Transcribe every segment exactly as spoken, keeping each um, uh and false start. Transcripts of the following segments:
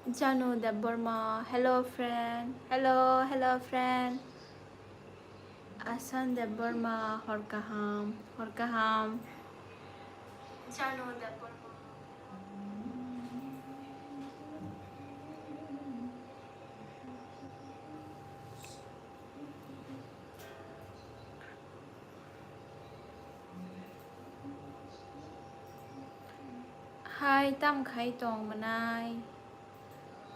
Janu Debbarma, hello friend, hello, hello friend. Asan Debbarma, hor kaham, hor kaham. Janu Debbarma. Hai, tam khai tong mwnai?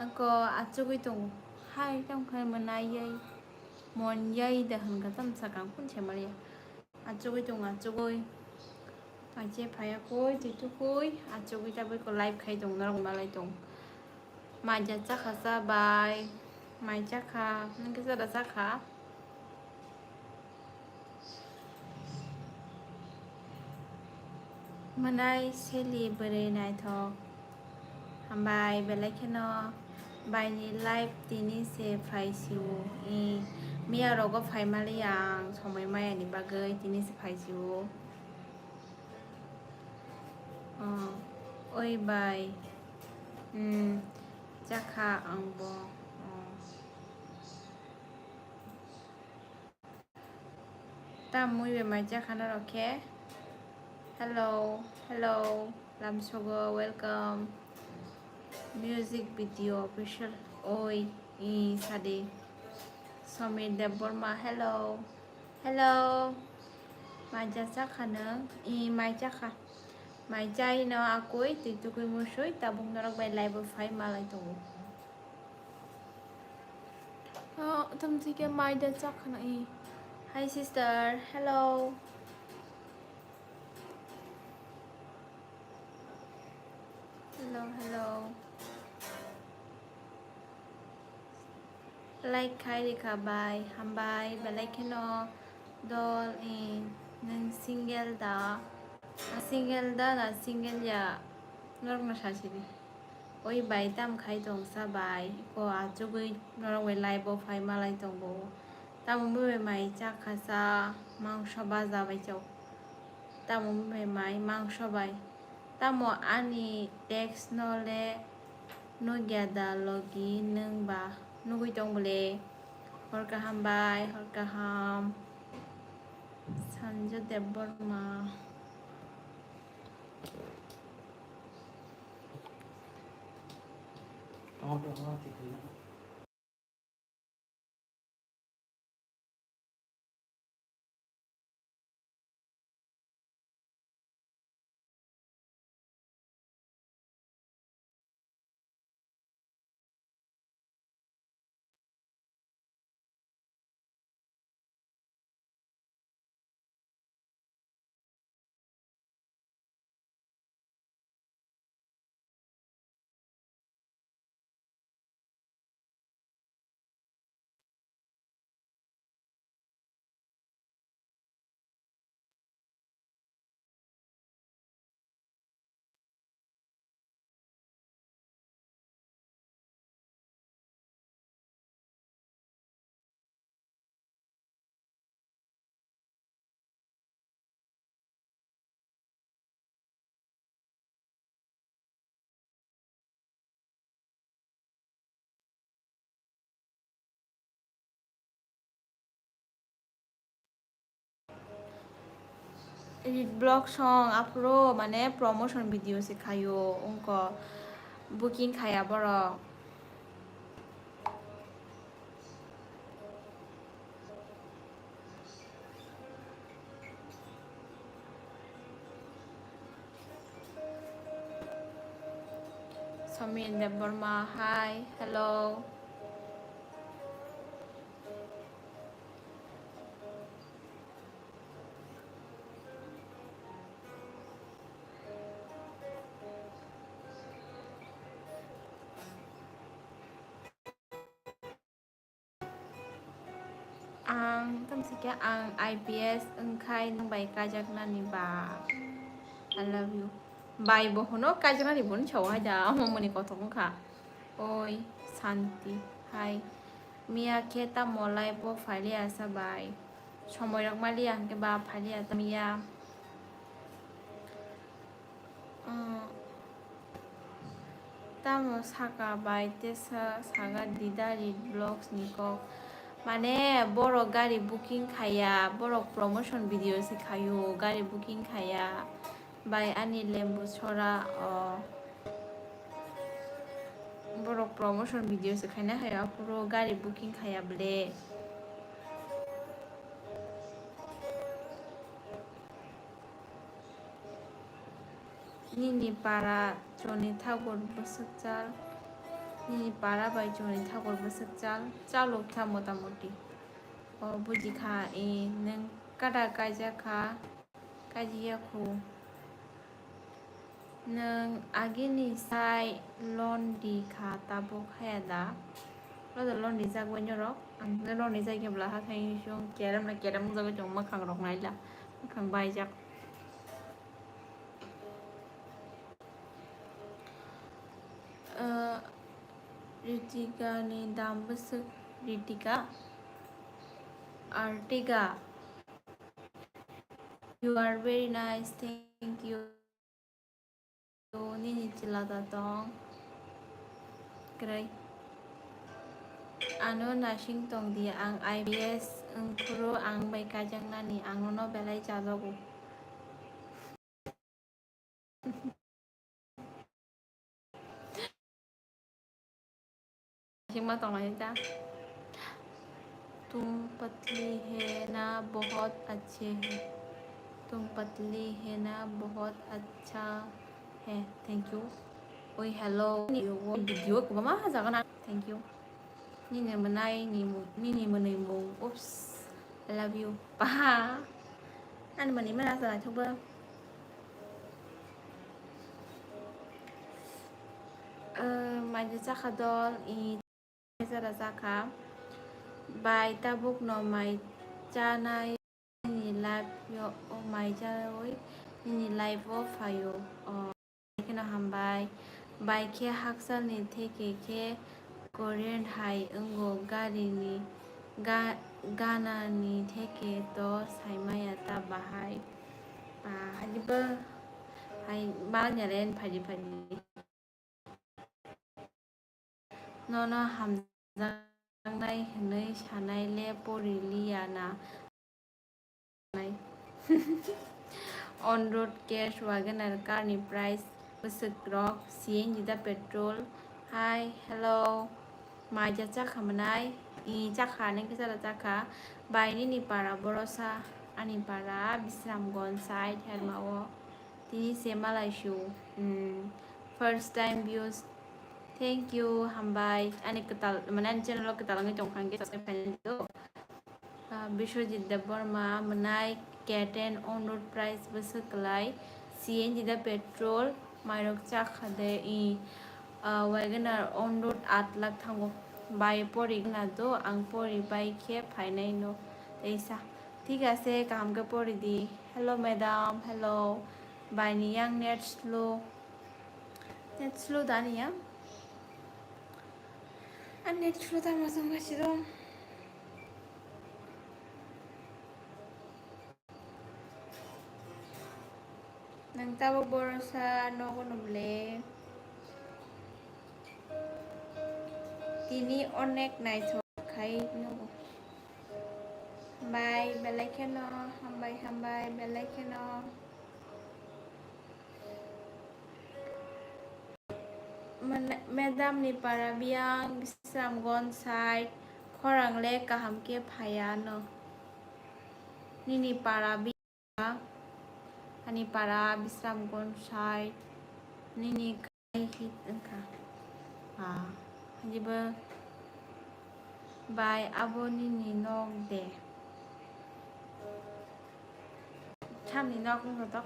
Ako achugwi tongo. Hai, tam khai mwnai yai? Mon yai da hwn ka tam sakang phun se maliya. Achugwi tongo, achugwi. Aje phaya koi, twi tukui, achugwi tabui ko live khai tong, norok malai tong. Mai ja chakha sa bai. Mai chakha, nang kisa da chakha. Mwnai seli bwrwi naithok. Hambai belai kheno baini live tini se phai sio. I miya rogo phai maliya ang somoi maya ni bagwi tini se phai sio. Oh, oi bai. Hmm, chakha ang bo. Oh. Tamwi bai mai chakha norok khe. Hello, hello, lamsogo, welcome. Music video official, oi, i, sadi. Somir Debbarma, hello, hello. Mai ja chakha nwng, i, mai chakha. Mai chai no akui, twi tukui musui, tabuk norok bai live o phai malai tongo. Oh, tamo twi khe mai da chak khna i. Hi sister, hello. Hello, hello. Like khai rikha bai, hambai, belai kheno dol i, nwng single da? A single da na single ya? Norok no sa sidi. Oi bai, tam khai tong sa bai, ko achugwi norok bai live o phai malai tongo. Tamo bai mai chakha sa, mangso baja bai chao. Tamo bai mai mangso bai. Tamo ani text no le nugya da logi nwng ba nugwi tong bole. Hor kaham bai, hor kaham. Sanju Debbarma. Edit vlog song aphuru mane promotion video se khaio, wngkha booking khaya borok. Min Debbarma, hi, hello. Ang tamo se khe ang I P S wngkhai nwng bai kaijaknani ba. I love you. Bai bo hwno kaijaknani bo wngsa o hai da, omo mwnwi kothok wngkha. Oi, Santi, hai. Miya khe tamo live o phailiya sa bai. Somoi rok maliya hwnkhe ba phailiya tamo ya. Tamo saka bai tesa saga Dida Read Vlogs ni kok. Mane borok gari booking khaya, borok promotion video se khayo, gari booking khaya. Bai ani lembu sora o. Borok promotion video se khaina hai aphuru gari booking khaya ble. Nini para choni thakur bwswk chal, nini para bai choni thakur bwswk chal, chalo kha motamoti. O buji kha, e, nwng kada kaijak kha, kaijiya khu. Nwng agini sai londi kha tabuk haya da? Lodo londi jak bai norok, ang londi jak ya bla ha khai song kerem na kerem jak bai tong mwkhang rok naila, mwkhang baijak. Uh, Ritika ni dam bwswk Ritika? Artiga. You are very nice. Thank you. Nini chwla da tong. Kwrwi. Ano nasing tong di, ang I P S wngphuru ang bai kaijaknani, ang nono belai chajago. Singma tonglai ta. तुम पतली है ना, बहुत अच्छे है। तुम पतली है ना, बहुत अच्छा है। Thank you. Oi, hello. Video kwbangma hajago na. Thank you. Nini mwnai ni mung, nini mwnwi mung. Oops. I love you. Paha. Ani mwnwi mwnai sa naithok ba. Eh, mai de chakha dol, i jara chakha. Bai tabuk no mai chanai. Nini live o mai chawi nini live o phaio. O, kheno hambai. Bai khe hakchalni theke khe current hai wngo, garini ga-, ganani theke to saimaya ta bahai. Ba, haibo hai malanya ren phaidi phaidi. Nono hamjaknai hwnwi sanai le pori liya na. On road cash, WagonR car ni price bwswk rok, C N G da petrol. Hi, hello. Mai ja chakha mwnai? I chakha, nang kisa da chakha. Bai nini para borosa, ani para Bisramganj side Herma o. Tini se malai su. Hmm. First time views. Thank you, hambai. Ani kwtal, mane ani channel o kwtal wngwi tong kha, hwnkhe subscribe khainai do. Ah, Biswajit Debbarma, mwnai K ten on road price bwswk kwlai, C N G da petrol, mairok chakha de, i, ah, WagonR on road aat lakh thango. Bai pori gana do, ang pori bai khe phainai no. Teisa. Thik ase, kaham khe pori di. Hello, madam. Hello. Bai ni yang net slow. Net slow da ni yang? An net slow da ma song kasi do. Nang tabo borosa nogo no ble. Tini onek naithok khai nogo. Bai, belai kheno, hambai, hambai, belai kheno. Mane, madam ni para biyang Bisramganj side, khorang le kaham khe phaiya no. Nini para biyang, ani para Bisramganj side, nini kai hit wngkha. Jibo bai abo nini nok de. Samni nok wngkha to.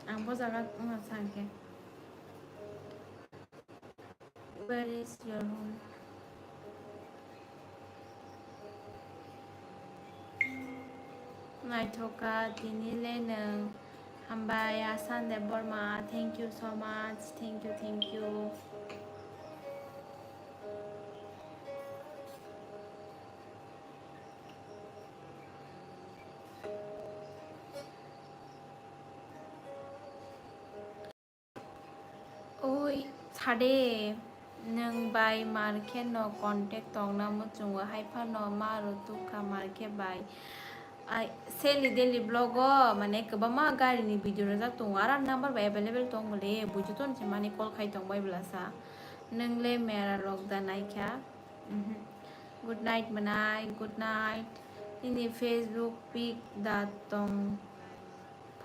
Ang bo jaga wngkha sa hwnkhe. Where is your home? Naithoka tini le nwng. Hambai Asan Debbarma, thank you so much, thank you, thank you. Oi, sade, nwng bai mar khe no contact tongna muchungo, hai phano ma rw tukha mar khe bai. Ai, Seli Daily Vlog o, mane, kwbangma gari ni video rwjak tongo, aro number bai available tong bole, bujo ton se mani call khai tong bai bwlasa. Nwng le mera rok da naikha. Mhm. Good night, mwnai, good night. Nini Facebook pic da tong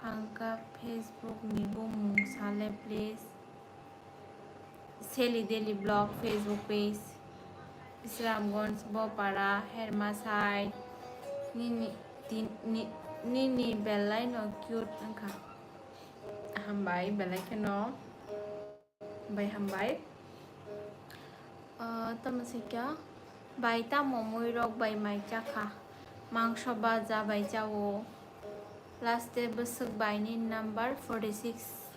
phangkha, Facebook ni bumung sale, please. Seli Daily Vlog Facebook page, Bisramganj, Bopara, Hermasai, nini, tin-, ni-, nini belai no cute wngkha. Hambai, belai kheno. Bai hambai. Ah, tamo se kya? Bai tamo muirok bai mai chakha. Mangso baja bai chao. Last day bwswk bai ni number forty six.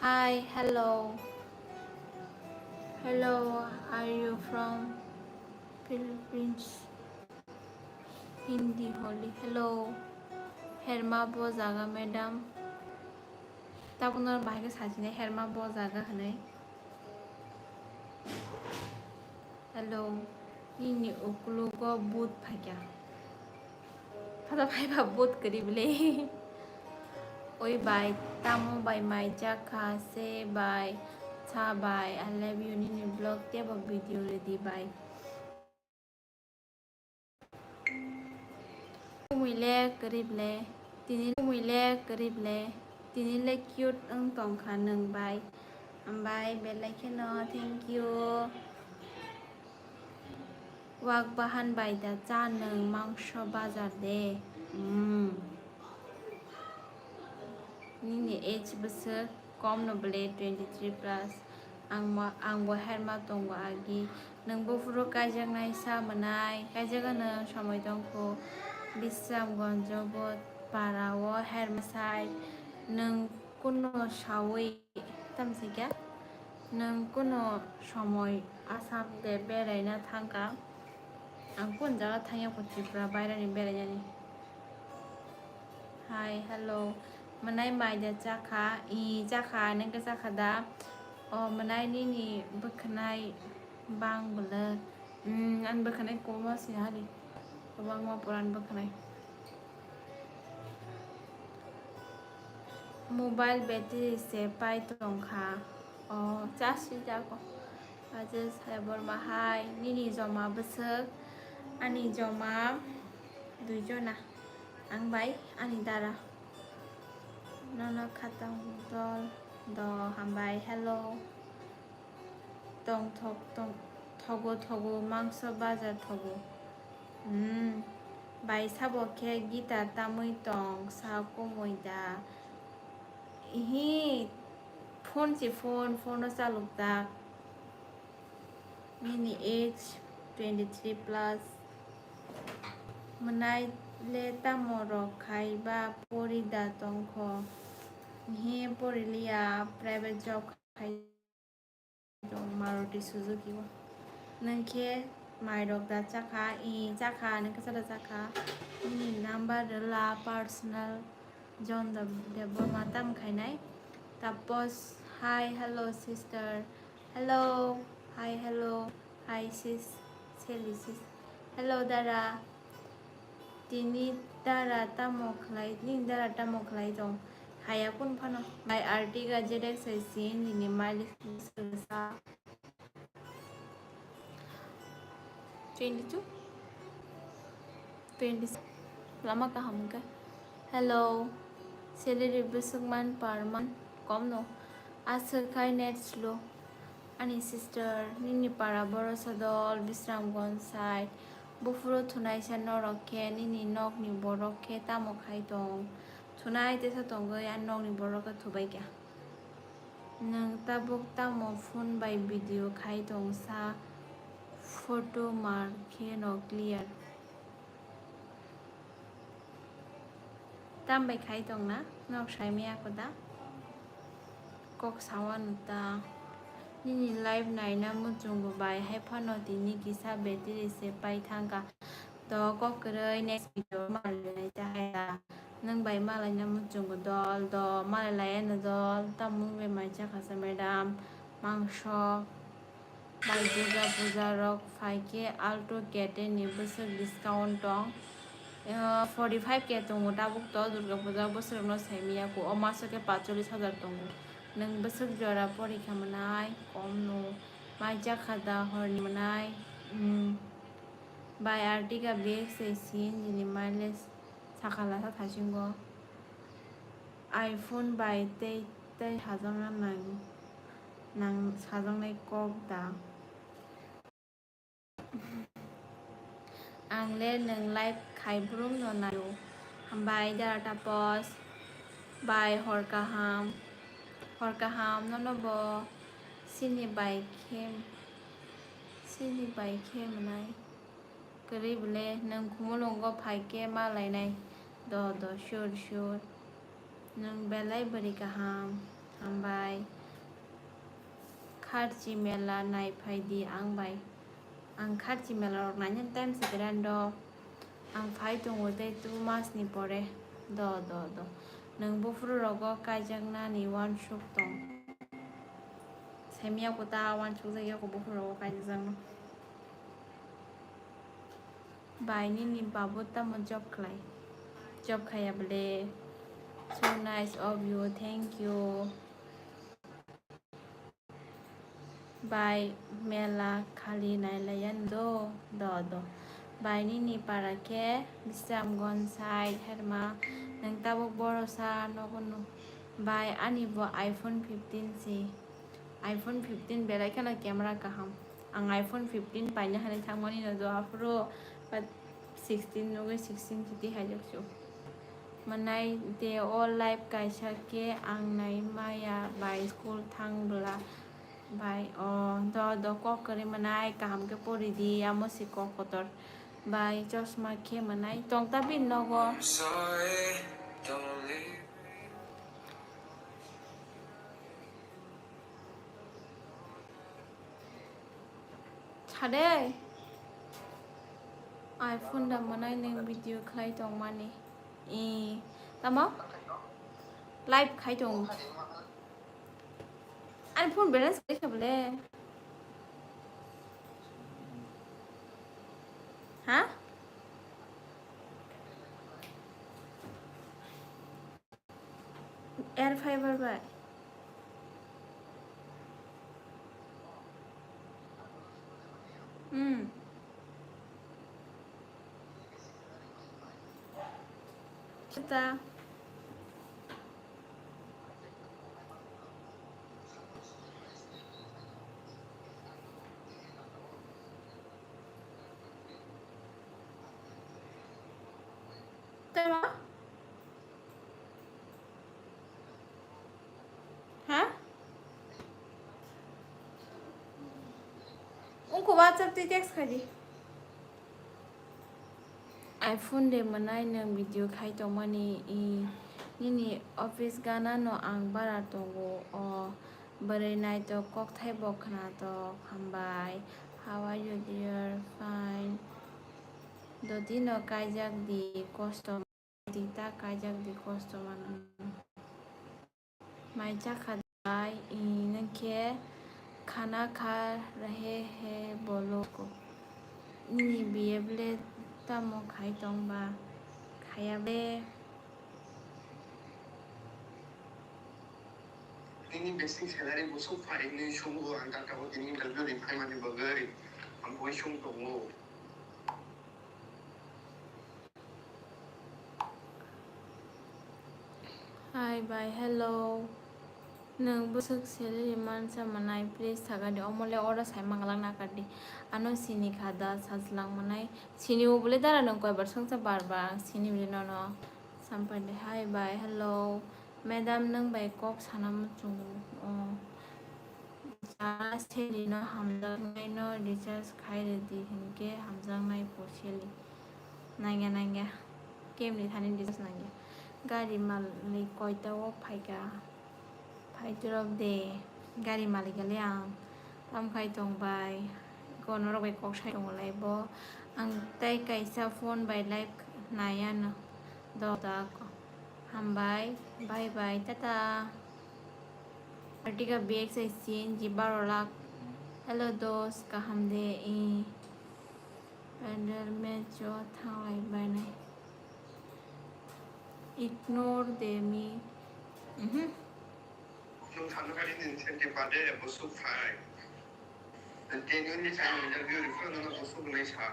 Hi, hello. Hello, are you from Philippines? Hindi holi. Hello. Herma bo jaga, madam. Tabukno bahai khe sajinai herma bo jaga hinwi. Hello, nini ukulugo but phaikha. Phada phaiba but kwrwi bwle. Oi bai, tamo bai mai chakha se bai, cha bai, I love you, nini vlog tebo video ready bai. Kumui le kwrwi ble, tini kumui le kwrwi ble, tini le cute wng tong kha nwng bai. Hambai belai kheno, thank you. Wak bahan bai da cha nwng mangso bajar de. Mm. Nini age bwswk kom no bwle twenty three plus. Ang ma-, ang bo herma tongo agi. Nwng buphuru kaijaknai sa mwnai, kaijagano somoi tongkhu. Bisramganj bo para o herma sai. Nwng kuno sawi tamsi kya? Nwng kuno somoi Assam de beraina thangkha? Ang kun jaga thangya kho Tripura bairani berainani. Hi, hello. Mwnai mai da chakha? I chakha, nengke chakha da? O mwnai nini bwkhanai bang bwlwk. Mm, ani bwkhanai kwbangma sini hari. Kwbangma puran bwkhanai. Mobile battery se pai tongkha. O, charge swi jago. Rajesh Debbarma hai, nini joma bwswk, ani joma duijona, ang bai ani dara. Nono khatang dol do hambai, hello. Tong thok tong thogo thogo mangso bajar thogo. Hmm. Bai sabo khe guitar tamwi tong sa kumui da. Ihi phone si phone, phone o chalok jak. Nini age twenty three plus. Mwnai le tamo rok khai ba pori da tongkho. Ihi pori liya private job khai. Maruti Suzuki o. Nwng khe mairok da chakha, i chakha, nwng khe chada chakha. Nini number rwla personal John Deb-, Debbarma tam khainai. Tapos, hi, hello sister. Hello, hi, hello, hi sis, Sally sis. Hello dara. Tini dara tamo khlai, nini dara tamo khlai tong? Haya kun phano. Bai Ertiga Z X hai C N G ni mileage bwswk sa? Twenty two? Twenty. Lama kaham khe. Hello. Salary bwswk man per month? Kom no. Aswk khai net slow. Ani sister, nini para borosa dol, Bisramganj side. Buphuru thunaisa norok khe, nini nokni borok khe tamo khai tong? Thunai tesa tongwi ani nokni borok khe thubai kha. Nwng tabuk tamo phone bai video khai tong sa, photo mar khe no clear. Tam bai khai tong na? Nok sai maya ko da? Kok sawa no ta. Nini live naina muchungo bai hai phano tini kisa battery se pai thangka. To kok kwrwi next video malai nai ta hai ta. Nwng bai malai na muchungo dol do malai lai ano dol. Tamung bai mai chakha sa madam. Mangso. Bai Durga Puja rok phai khe Alto K ten ni bwswk discount tong? Eh, forty five K tongo tabuk to Durga Puja bwswk no sai maya ko, o maso khe pachulis hajar tongo. Nwng bwswk jora porikha mwnai kom no mai chakha da horni mwnai. Hmm. Bai Ertiga bag se C N G ni mileage sakha lasa thaisingo. iPhone bai tei tei sajokna nang. Nang sajaknai kok da? Ang le nwng live khai brum no naio. Hambai dara tapos. Bai hor kaham. Hor kaham nono bo sini bai khe, sini bai khe mwnai. Kwrwi bwle nwng Khumulwngo phai khe ma lainai. Do do sure sure. Nwng belai bwrwi kaham. Hambai. Kharchi mela nai phai di ang bai. Ang Kharchi mela rok naina time se berai do. Ang phai tongo tei two mas ni pore. Do do do. Nwng buphuru rogo kaijaknani uansuk tong. Semya kuta uansuk jak yako buphuru rogo kaijakno. Bai nini babu tamo job khlai? Job khaiya bwle. So nice of you, thank you. Bai mela khali nailaiya do, do, do. Bai nini para khe Bisramganj side herma, nwng tabuk borosa nogo no. Bai ani bo iPhone fifteen si. iPhone fifteen belai kheno camera kaham. Ang iPhone fifteen paina hinwi thangmani no do aphuru, but sixteen nugwi sixteen kiti haijak su. Manai de o live kaisa khe ang nai maya bai school thang bwla bai o do do kok kwrwi manai kaham khe pori di amo si kok kotor bai chosma khe manai tong ta bini nogo. Sade. iPhone da mwnai nwng video khlai tongmani. I, tamo? Live khai tong. Ani phone balance khai kha bole. Ha? Air fiber bai. Hmm. Kita. Tama? Ha? Ungko WhatsApp twi text khai di. iPhone de mwnai nwng video khai tongmani i nini office gana no ang bara tongo o bwrwi naitok kokthai bo khwnatok hambai. How are you dear? Fine. Dotino kaijak di kosto. Dita kaijak di kosto mano. Mai chakha dai, i nwng khe khana kha rahe he bolo ko. Nini biye ble tamo khai tong ba? Khaya ble. Nini basic salary busuk phaini sungo ang kaka o tini interview ri phaimani bagwi ang boi sung tongo. Hi, bye, hello. Nwng bwswk salary mansa mwnai, please sagadi, omo le order sai manglak nakardi. Ano sini kha da sajlang mwnai. Sini o bole dara nwng koibar swngsa bar bar ang sini bile nono. Sampai de hi bye, hello. Madam nwng bai kok sana muchungo. Oh. Jana salary no hamjaknai no recharge khai rwdi hinkhe hamjaknai po salary. Nangya nangya. Kemni thani recharge nangya. Gari malik koita o phaika. Phaitorok de gari malik le ang tamkhai tong bai, kono rok bai kok sai tongo lai bo. Ang tai kaisa phone bai live naiya no do da ko. Hambai, bye bye, tata. Artiga B X I C N G baro lakh. Hello dos, kaham de i. Pandal match o thanglai bainai. Ignore de me. Mhm. Nwng thangkha nini incentive bade bwswk phai. Genuinely sai nini beautiful nono bwswk nai sa.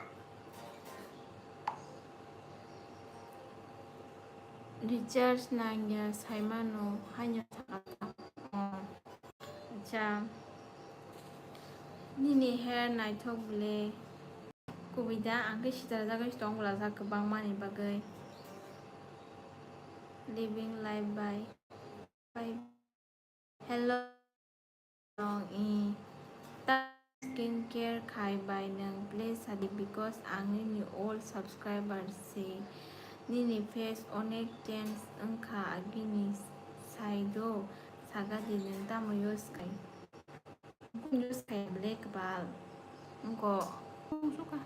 Recharge nangya saimano haino sakha. Oh. Acha. Nini hair naithok bwle. Kubui da, ang khe sitarjagwi tong glajak kwbangmani bagwi. Living life by, by. Hello. Wrong i. Ta skin care khai bai nwng please sadi because ang nini old subscriber se. Nini face onek change wngkha agini saido sagadi nwng tamo use khai. Use khai black bal. Wngko. Wngsuka.